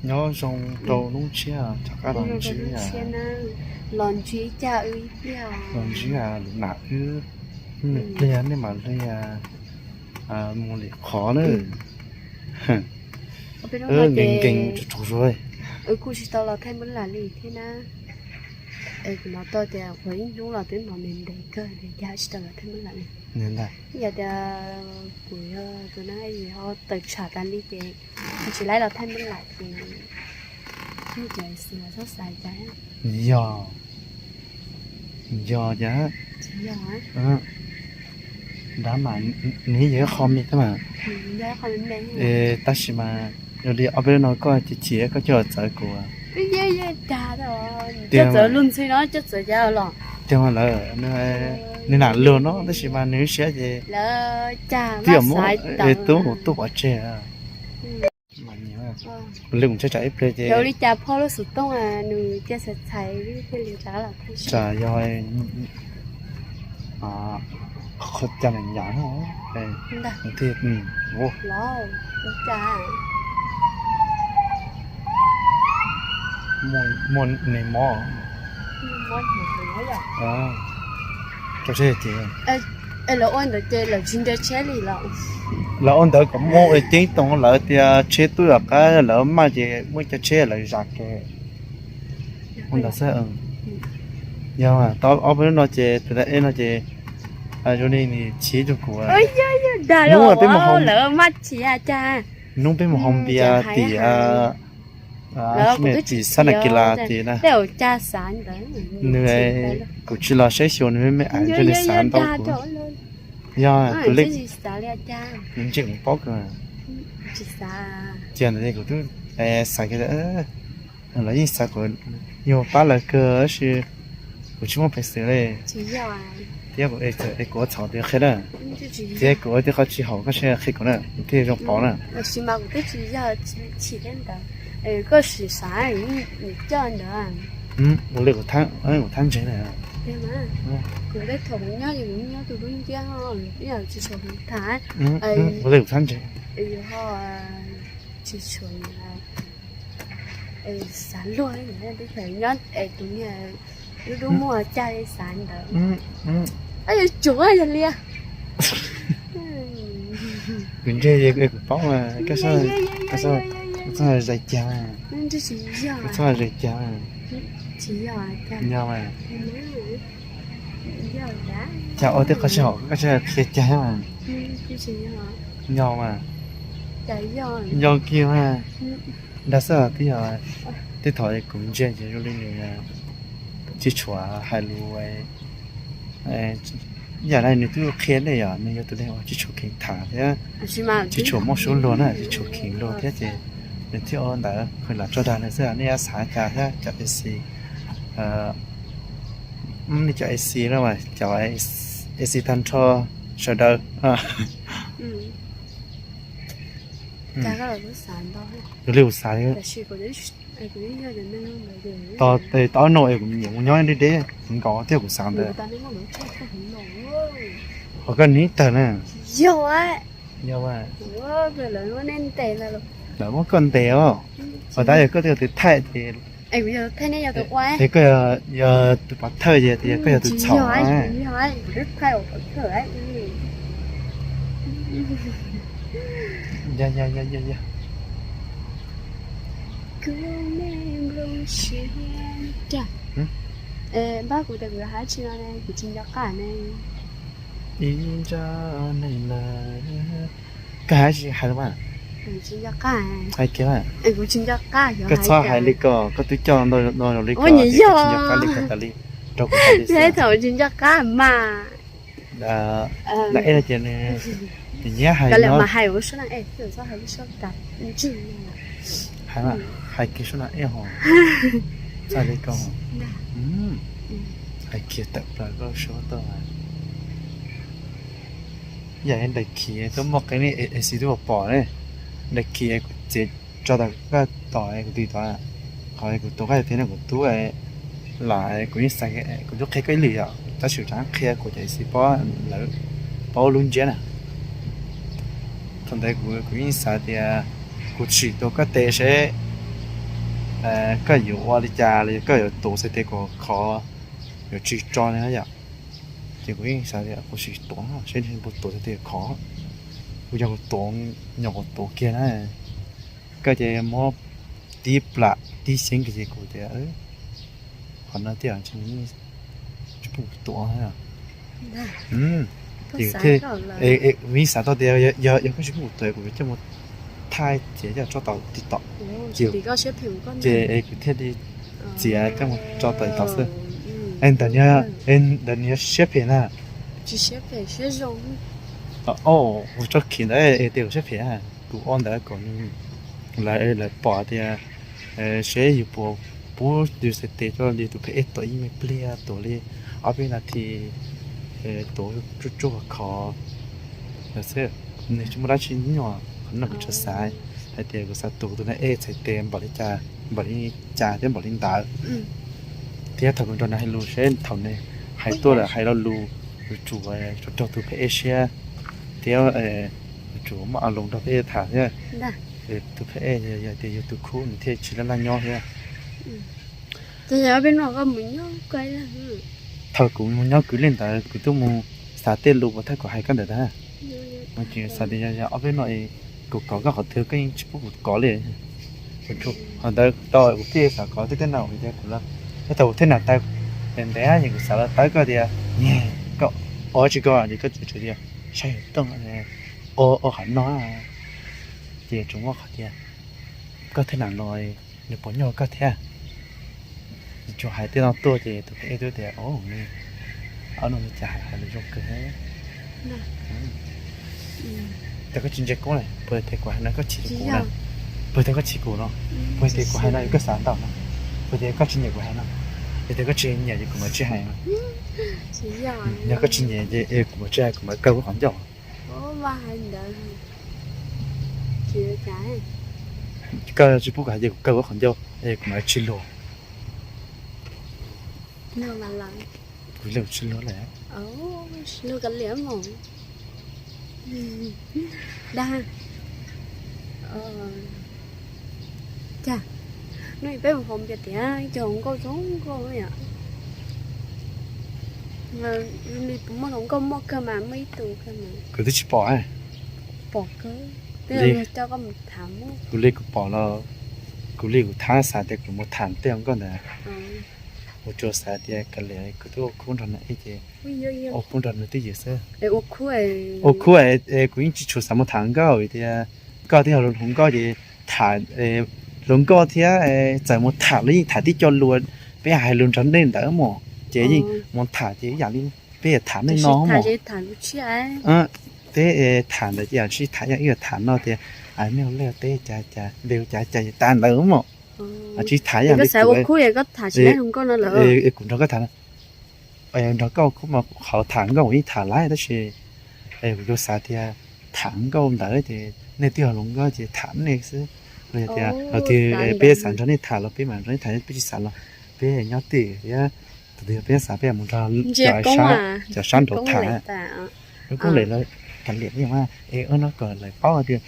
Nyob zoo rau hnub tshiab rov qab los ntsib. Los ntsib cas wb ib pliag. Los ntsib lus nam wb ib pliag nej mam li mus lwm qhov na. Nkees nkees tsuag tsuag. Wb kuj tsis tau los thaij npab lam li thiab na. Kuv hnov tau tias qhov ib hnub los twb hnov ntev ntev kawg tias cas tsis tau los thaij npab lam li. Yog tias kuv yog tus neeg ho tawm tsam tas li ces tsis laib los thaij npab lam ces nej cov xwm los txhob xav cas. Yog, yog cas. Nrad mas nws yeej yog ib qho me thiab mas. Tab sis mas yog li ob peb lub no koj chim chim koj coj los txawv kuv. Coj txawv lub ntxhi no coj txawv cas los. Tiag mas lawv, nws nam luag no tab sis mas nws siab ces twb yog muab tub mus tub pov tseg. Lwm tshaib tsam ib pliag ces li cas phauj lub xov tooj nws cia txhais txhais thiaj li rov los thaij. Tsam yog qhov cas na yam no. Muaj nws mob. Rau tsheb ces lawv ua ntawd ces lawv tsis nrhiav tsheb li los. Lawv ua ntawd kom muaj ceeb toom lawv tias tsheb twb yog qab lawv maj ces muaj cov tsheb lawv zam kev. Ua ntawd xwb. Yog tau ob peb lub no ces tus da eb no ces zoo li nws chim rau kuv. Hnub peb mus hau, hnub peb mus hau npias tim, tim xab nas kis las tim na. Nws, kuv tsis los saib xyuas nws me me aiv ntshe nws xav ntau kuv. Yog kuv li, nws ntshe kuv paub kawg. Cia ntawd kuv twb xav kiag tias lawv yeej xav kuv, yog pab lawv kawg tab sis kuv tsis muaj peev xwm li. Thiab kuv ua txhaum tias qhia na, thiab kuv ua tej qhov tsis haum koj tseem qhia kuv na kuv thiaj zoo pov na. Ua li kuv thaab ntseeg na. Ua li kuv thaab ntseeg. Xav luag nyob tus niag lub dub muag caj xav ntawd. Yuav tsuav yog li. Kuv ntse, kuv paub mas, koj txhob zais cag, koj txhob zais cag. Yog mas, cas ua tej qhov sib haum koj txhob qhia cag mas. Yog mas, yog kiag mas. Dag xwb, twb yog tej thaum kuv ntsia ces zoo li nws tsis tshua hais lus, yam li nws twb qhia nej yog nws yog tus neeg uas tsis tshua kheev tham thiab tsis tshua muaj suab luag na, tsis tshua kheev luag thiab ces nws thiaj ua ntawd, kuv lam tso dag nws xwb, nej yuav xav cas thiab cov A C, nej cov A C no mas cov A C tag nrho sawv daws. Kuv li kuv xav li. Tau no es kuv nyiam mus nyob deb deb nkaus thiab kuv xav ntawd. Qhov koj nib tawg na. Yog, lawv muab koj ntes os. Ua tab yog koj twb yog tus thaij ces, es koj yog tus pov thawj ces tias koj yog tus txhaum. Npaj kuv tias kuv yuav hais tsi no ne, kuv tsis nco qab ne. Ib nrab neeg lawm. Koj hais tsis hais los mas. Hais kiag mas. Koj txhob hais li ko, koj twb coj no zoo li ko, tsis nco qab li ko tas li. Rau kuv hais li ko. Thaum tsis nco qab mas. Nag ej no ces nws nyiam hais no. Hais mas, hais kiag suab nag ej ho. Txhob li ko. Hais kiag tawm plaws koj suab tuaj. Yam li daim khiv twb muaj qee li, es xis twb pom ne. Daim khiv kuv txiav tso tau koj tom kuv tis tod, qhov kuv tus koj tias no kuv tub lam kuv yeej xav, kuv twb qhia koj ib lwm yom, tab sis tsam qhia kuv cov xis paub lub ntsiab na. Thaum ntawd kuv yeej xav tias kuv tsim tus koj tes seb Koj yuav ua li cas los koj yuav tuav txhais tes kom khov, yuav tsis tso li na yom. Ces kuv yeej xav tias kuv sim tuav seb nws puas tuav txhais tes khov. Kuv yog kuv tuav, nyuam qhuav tuav kiag na, koj ces muab tib plam tib xyeeb kiag ces kuv tias qhov no tiag tsis pub kuv tuav. Vim xav tau tias yog koj tsis pub kuv tuav kuv coj mus thaij txiav coj tso tau TikTok. Ces kuv thiaj li txiav coj mus tso tau TikTok xwb. Ntawm nws siab phem na. Kuv tso khiv ntawd es tias kuv siab phem, kuv ua ntawd kom lawv pom tias seb yus puas pub yus txhais tes rau yus tus phev ej tuav ib me pliag, tuav li ob peb nas this, tuav tsuj tsuj khov khov xwb. Nws tsis muaj dab tsi nyuaj, qhov no kuv tsuas xav hais tias kuv xav tuav tus no ej txhais tes npaum li cas, npaum li cas thiab npaum li ntawd. Thiab thaum kuv nrog nws hais lus seb thaum nws hais tuaj lawm hais lo lus yuav tsum raug tus phev ej siab thiab yuav tsum muaj a loos nrog phev ej tham thiab. Tus phev ej yog tias yog tus khub nws thiaj tsis laj laj nyob thiab. Thaum kuv mus nyob kwv Liaj ntawd kuv twb mus xav tej lus uas thaum kuv hais koj ntawd ntag. Kuv xav tias yog ob peb no kuv kov koj qhov twg koj yeej tsis pub kuv kov li. Qhov ntawd tau kuv thiaj xav kov tej tej no vim tias kuv, thaum kuv thiaj nram taw ntev es kuv xav los tawb koj tias, koj ua tsis koj ces koj tseem tias saib tooj ua qhov no. Ces tsuas muaj qhov tias koj thiaj nram los nws puas nyuaj koj thiab. Tsuas hais tej no tuaj ces tus phev ej twb tias, ob no li cas hais lus zoo kawg. Ces koj tsis ntsia kuv na, puas tias kuv hais no koj chim kuv na? Puas tias koj chim kuv no? Puas tias kuv hais no yog koj xav ntau no? Puas tias koj tsis nyiam kuv hais no? Yog tias koj tsis nyiam ces kuv mam tsis hais no. Yog koj tsis nyiam ces kuv mam tsis hais, kuv mam kaw lub qhov ncauj. Koj tsis pub kuv hais ces kuv kaw lub qhov ncauj es kuv mam tsis luag. Kuv tsis luag lawm. Dag, cas hnub ib peb mus hauv npias tias cog hluas nkauj zoo nkauj yom. Li puas muaj hluas nkauj muaj kawg mas muaj ib tug kawg mas. Kuv twb tsis pom. Pom kawg, tej zaum coj koj mus tham. Kuv li kuv pom los, kuv li kuv thab xav tias kuv mus tham tej hluas nkauj ntawd. Kuv tsuas xav tias kav liam kuv twb ua khub nrog nws ib ces ua khub nrog nws twj ywm xwb. Ua khub es kuv yeej tsis tshua xav mus tham hluas nkauj vim tias koj twb yog hluas nkauj ces tham hluas nkauj thiab txawm mus tham los yeej tham tib co lus, peb hais lus nrog nej ntawd mos ces yeej mus tham ces ib yam li peb tham nej no mos. Peb tham ntawd ces tsis tham ib yam tham no tias nej ua liaj teb cas cas npe hu cas cas tas ntawd mos. Tsis tham ib yam li kuv nrog koj tham, nrog koj khub mas qhov tham nkauj kuv yeej tham lawm tab sis kuv yuav xav tias tham nkauj ntawd ces nej twb yog hluas nkauj ces tham nej xwb. Los yog tias thaum twg peb xav nrog nej tham los peb mam nrog nej tham, peb tsis xav los peb nyob twj ywm thiab. Thaum twg peb xav peb mus nrog cov sab nraud tham. Lub koob lem los kav liam li mas es ua no kom lawv paub tias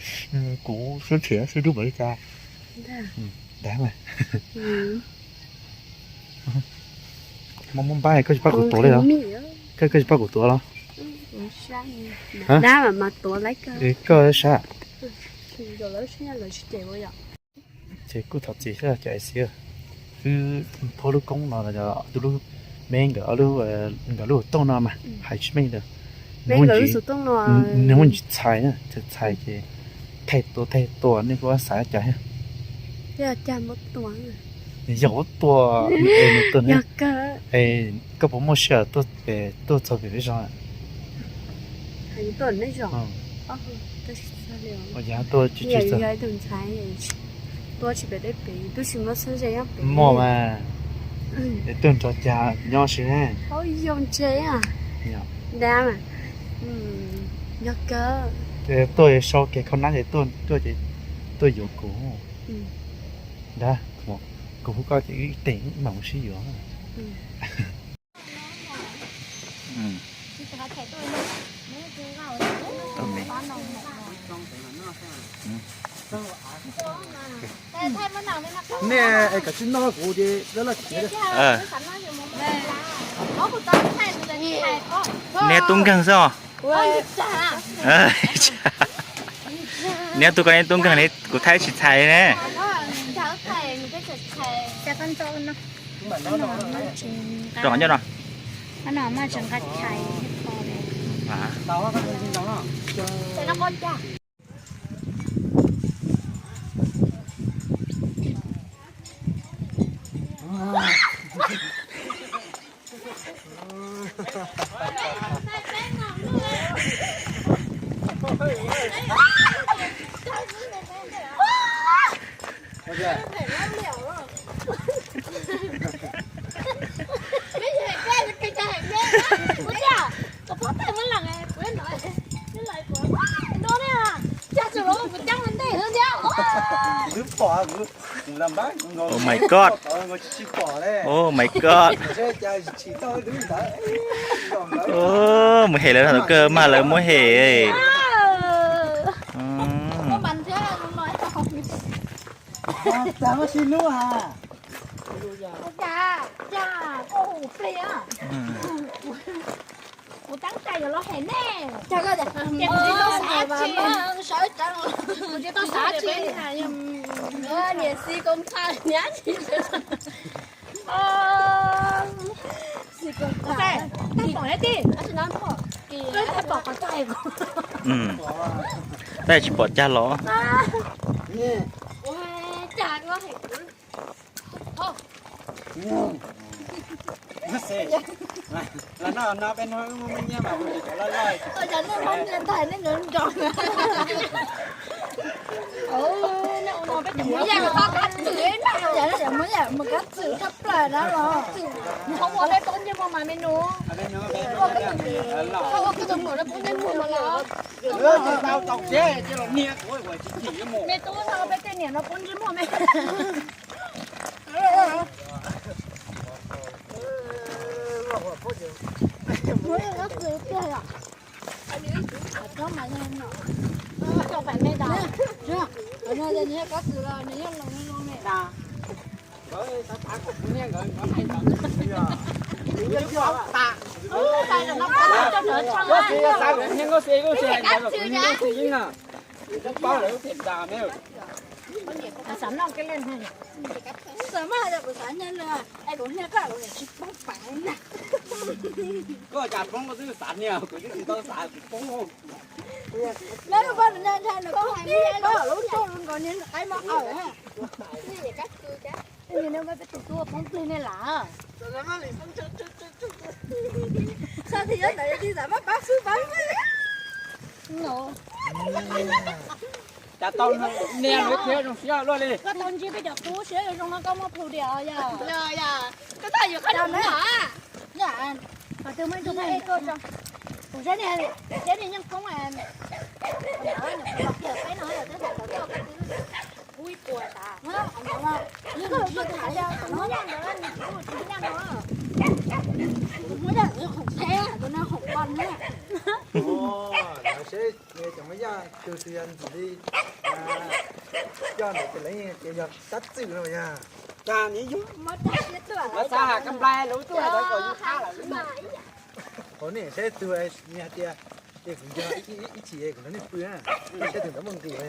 kuv sab nrhiav sab dub npaum li cas. Dag mas. Muaj muaj npab koj tsis pab kuv tuav li los? Koj, koj tsis pab kuv tuav los? Koj sab. Ces kuj thov txim xwb cov es xwb. Wb phob lub koob no, tus lub, me nkawd ob lub, nkawd lub xov tooj no mas hais tsis meej lawm. Nws muaj ntsis txhais, txhais txhais ces thaij tua thaij tua nej kuj xav cas thiab. Yog ua tua, koj puas muaj sij hawm tuaj txog pem peb zos? Tuaj tsis txog. Muaj mas, es tuaj nrog cas nyob si ne. Nyob kawg. Tuaj sau kev khau nab ces tuaj, tuaj ces tuaj yuav kuv. Ntag, kuv hu koj ces wb teem wb mam mus sib yuav. Nej es kav tsij noj kuv ces laj laj khiav. Nej tub nkeeg xwb os. Neb tub ko neb tub nkeeg ne, kuv thaij tsis txhais ne. Rau nco no. Oh my god. Oh my god. Mus hem lawv thaum kawg mas lawv muab hem. Kuv tab tsis yog los hem nej. Kuv tsis tau xav tsis, kuv tsis tau xav tsis. Niam xis koom txhaj nyab tsis. Xis koom txhaj, tsis pom ne tij, tsis pom qhov txaj. Tab tsis pom cag los. Me tub no peb tej niam no pub ntsej muag me. Xav noj koj li. Xav mas yog kuv xav nyiaj na, es kuv nyiaj koj kuv niam tsis poob peev na. Koj cas poob koj twb xav nyiaj, kuv twb tsis tau xav kuv poob. Neb lub paj ntshai ntshai nws koj hais neb lub tuaj nkaus niag qaib mab awm. Neb peb tus tub poob plig nej lam. Xav tias yuav ntawd yog tij xav mas pab xwb pab. Cas tau niag lawv thiab zoo siab luaj li. Koj tau ntsib peb cov tub siab zoo no koj muaj plhus diam os yog. Koj tau yuav qhov no. Qhov twg muaj ib tug pab ej koj tso. Kuv saib niag, saib niag Nyiaj Koob. Peb no yog twb hais tau koj. Seb cov Hmoob Yaj tus twg yog ntxim li coj ntawd tus leej ces yog Kab Txwm no yog. Cas nws yog, lawv xav has Kab Nplai lawv tuaj lawv kom yus qab lawm. Qhov nej saib tus niag hais tias, es kuv nco ib chim kuv nrog nej pw na, saib tus ntawd muaj nqis los yog.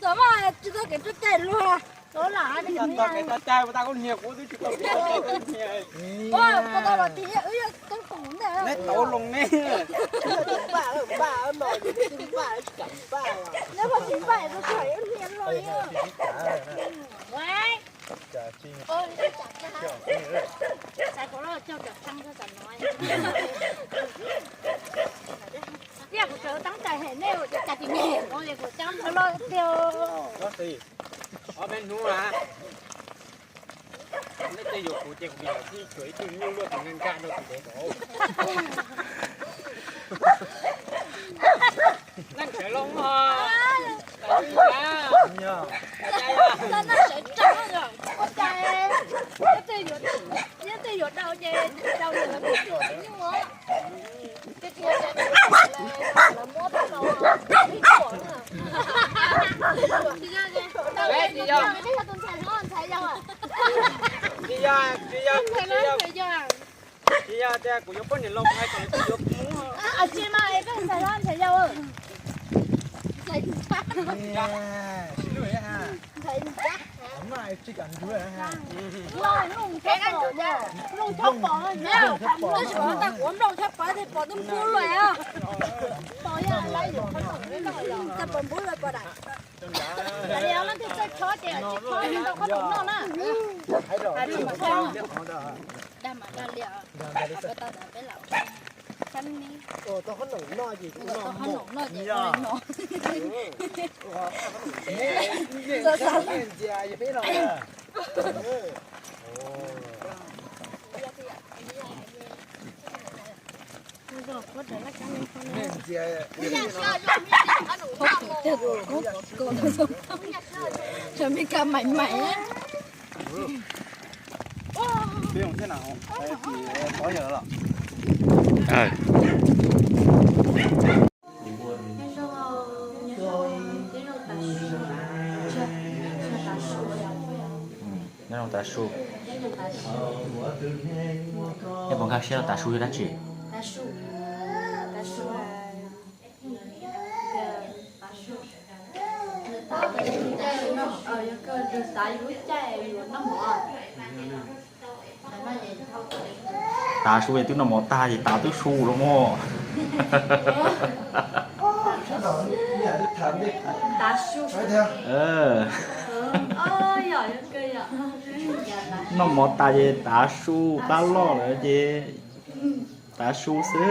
Txawm mas tsis tau kev tso cai luag. Tau kev tso cai, tau koj niag kuv twb tsis tau kev tso cai. Neb tau loo ne. Tiaj kuv tseem tab tsis hem nej, cas tsis hem no es kuv cab ntawd loj tiag. Ob peb hnub na, nej tej yuav kuv ces kuv yuav tib cuam ib tug nyuj luaj tus nkag nkag rau tus dev nkaus. Leej sawv loo os. Ua cas? Nyob tej yuav dau ces dau lawv tus nyuj os. Ces tsis yog lawv muab tau los ib tuam na. Tsis yog, tsis yog, tsis yog tias kuv yuav poj niam los hais kom nws yuav kuv. Tsis mas es koj ntxhais hlob ntxhais yau. Nplooj tshaj pom, nplooj tshaj pom, pom twb nplooj luaj. Leej twg txawj chob ces tsis chob, tsis tau khob noom noj na. Dag mas dag li, peb lam sab me. Tau khob noom noj ces ua no. Sawv Meskas maim maim. Nyob zoo tav su. Nej puas nkag siab tav su yog dab tsi? Tav su es twb noj mov tag ces tav twb su los mog. Noj mov tas ces tav su, qab loj lawm ces tav su xwb.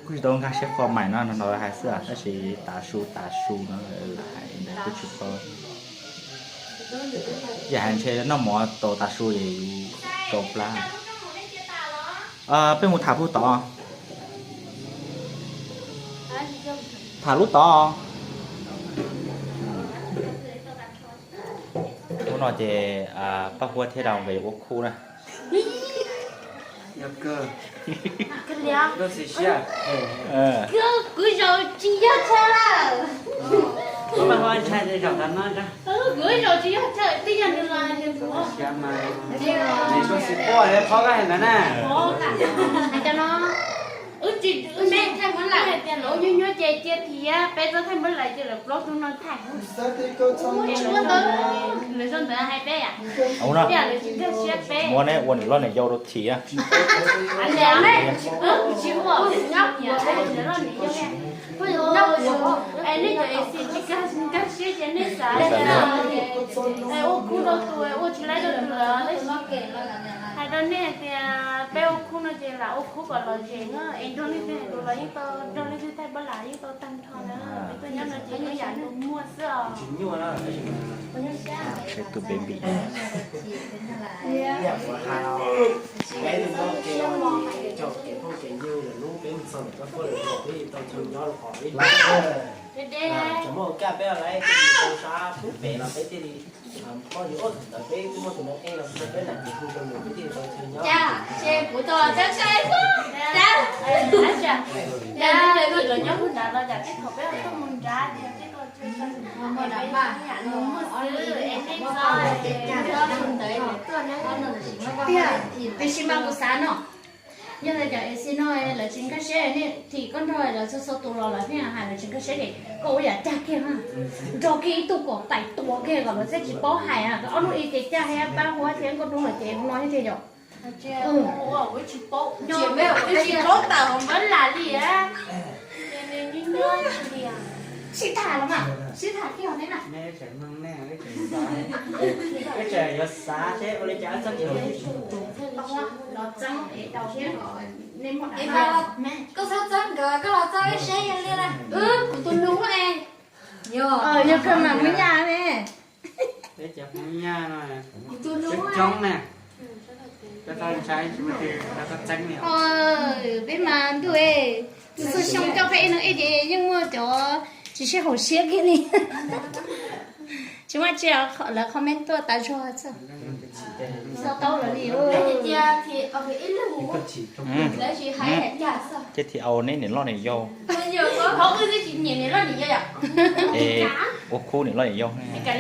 Kuj tsis tau nkag siab qhov maim no, no hais xwb, tab sis tav su tav su no lawv hais ntawd kuj tsis paub. Yam hais ntshe noj mov tau tav su es yus tau plab. Peb mus tham puag tod. Tham lub tod. Hnub no ces Paj Huab thiab Dau nkawd yuav ua khub na. Kuv zaum tsis yog chaw lawm. Kuv zaum tsis yog chaw, twb yog nws los nws mus. Hais cov no, wb tsis, wb tsis thaij muab lawm, hais tias lawv nyuaj nyuaj ces cia thiab, peb txhob thaij muab lawm ces lawv plaub tug no thaij. Tsis muaj ntawd, lawv sau ntawd hais peb yam, tias lawv tsis nkag siab peb. Muab neb ua niam loj niam yau rau thiab. Tsis ua, nyob kuv loj niam yau. Es nej cov es tsis nkag siab ces nej xav ua khub rau tus ua tsis laib rau tus lawm. Hais rau nej hais tias peb ua khub no ces lam ua khub kom lom zem na, es nrog leej twg hais lus los yeej tau, nrog leej twg thaij pab lam yeej tau tag nrho na. Peb tuaj nyob no ces nyob yam nus muag xwb os. Tus baby. Cov muaj ua kaj peb los peb thiaj li tau sab pub pem los peb thiaj li muaj tus ua ntawd peb twb muaj tus no qeej los peb lam hu rau nws peb thiaj li tau chaw nyob. Ces kuv tau txawb txawb txawb. Ces nej cov twb los nyob hauv nrad los cas tej thaum peb tuaj mus nrad ces tej tau chaw nyob. Muaj xwb es nej txhob, tiam sis mas kuv xav no, yog li cov es xi no lawv tsis nkag siab nej thim koj nrog lawv txhua txhua tus los lawv thiaj hais lawv tsis nkag siab ces koj ua yam cag kiag, nrog kiag ib tug kom pais tua kiag kom lawv thiaj tsis paub hais. Ob hnub ib ces caj thiab Paj Huab thiab Nkauj Dub lawm ces no thiaj yom. Tsis paub tawm hauv npawb lam li. Sib tham los mas, sib tham kiag ne na. Wb tseem yuav xav seb ua li cas txog kev los txeeb es tau thiab. Nej muaj, koj txhob txeeb nkawd, koj los txeeb ib seb yog li na. Kuv tus nus es, yog kawg mas Hmoob Nyaj ne. Peb cov Hmoob Nyaj no, coob coob na. Peb mas ntuj, tus txhua xyoo coj peb ib no ib ces yeej muaj cov tsis sib haum siab kiag li. Tsis muaj tsi, lawv comment tuaj tas zog xwb. Xav tau lawv li. Ces thiaj au neb niam loj niam yau. Ua khub niam loj niam yau. Peb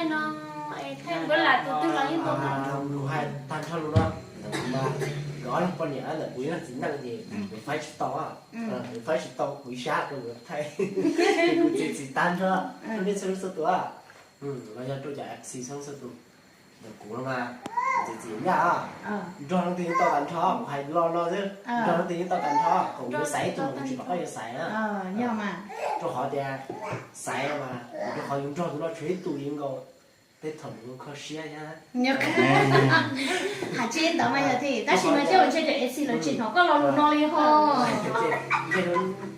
no, tus twg los yeej tau. Hais tag nrho lus no, nkawd ob leeg poj niam ntawm kuv ib leeg txiv neej ces nws faib tsis tau, nws faib tsis tau kuv ib sab, kuv txiv txiv tag nrho. Nej txhua leej txhua tus, los yog rau cov F C txhua leej txhua tus, ntawm kuv no mas, txiv txiv ncaj, nrog leej twg yeej tau tag nrho, kuv hais lo no xwb, nrog leej twg yeej tau tag nrho, kom kuv yuav xaiv ib tug mas kuv tsis pom qab yuav xaiv na. Rau qhov tias xaiv mas, rau qhov yus nrog tus no tshuav ib tug li nkaus, tej thaum nws kho siab thiab. Hais tsis ntawd mas yog thiab, tab sis mas coj ntshe cov F C lawv tsis hnov koj lo lus no li ho.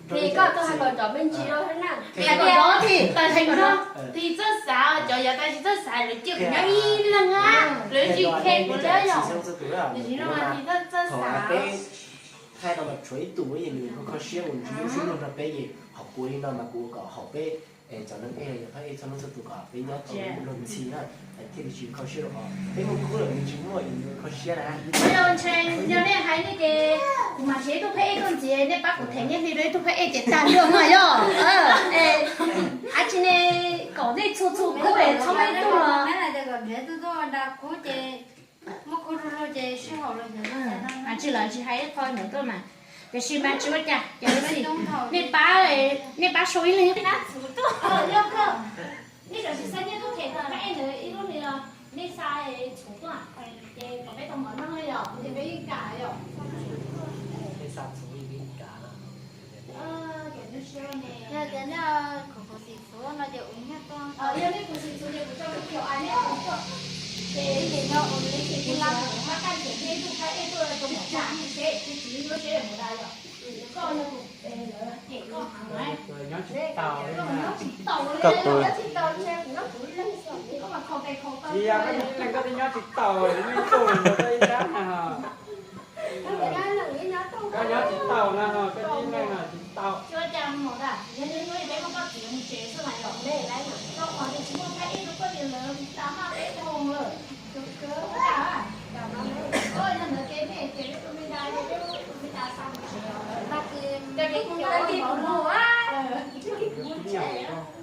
Ces koj tau hais kom nrov me ntsis los na. Hais kom nrov thiab, hais kom nrov. Tis txawj xav, cov yav tas sis txawj xav lawv cia kuv nyob ib leeg a, lawv tsis khe kuv lawm yom. Tis no mas tis txawj xav. Thaij no mas tshuav ib tug es nws kho siab ua ntsws lub xub nrog peb ces hom kuv li no mas kuv kom haum peb cov neeg ej los yog phab ej txhua leej txhua tus kom peb nyob tau luag ntxhi na, thiaj li tsis kho siab rau qhov peb muaj khub lawm nws tsis muaj es nws kho siab na. Yog ntshe yog nej hais nej ces kuv mam siv ib tug phab ej tuaj ntxiv, nej pab kuv them nyiaj hli rau ib tug phab ej ces tag luaj no yog. Ab tsis ne, kom nej txhua txhua khub es txhob muaj ib tug los. Ab tsis lawv tsis hais ib qho ntawd tuaj mas, tiam sis mas tsis ua cas, ces nej pab, nej pab sau ib leeg. Nej txhob tsis xav nyiaj tuaj them phab ej ntawd ib lub li los nej xa txhuv tuaj, ces kom peb tau mov noj yom, ces peb yeej kam yom. Yog tias nej khuv xim txhuv no ces ua nyiaj tuaj. Yog nej khuv xim txhuv ces kuv tso lub video ai nej ua tuaj. Ces ces no ua li ces kuv la kuv pab kaj ntxim nej ib tug phab ej tuaj rau kuv tsa seb kuv tsis yuav seb mus da yom. Koj no kuv, lawv hem koj heev na. Koj nyob tsis tau li, koj nyob tsis tau li, koj mas kho pes kho tau. Tsis yog koj nyob ib leeg koj twb nyob tsis tau li, nej tuaj mus rau ib sab na. Koj nyob tsis tau na, koj ib leeg tsis tau. Tsis ua cas mus da, yog nej hnub peb muab koj txiv mus tsev xwb mas yom. Rau qhov tias tsis muaj phab ej rau koj ces lawv da maj peb tag lawm. Koj yog ntawd ces nej ces peb tus me da, peb tus me da xa mus tsev os. Ces peb tus me da ces kuv mus, ces kuv mus tsev.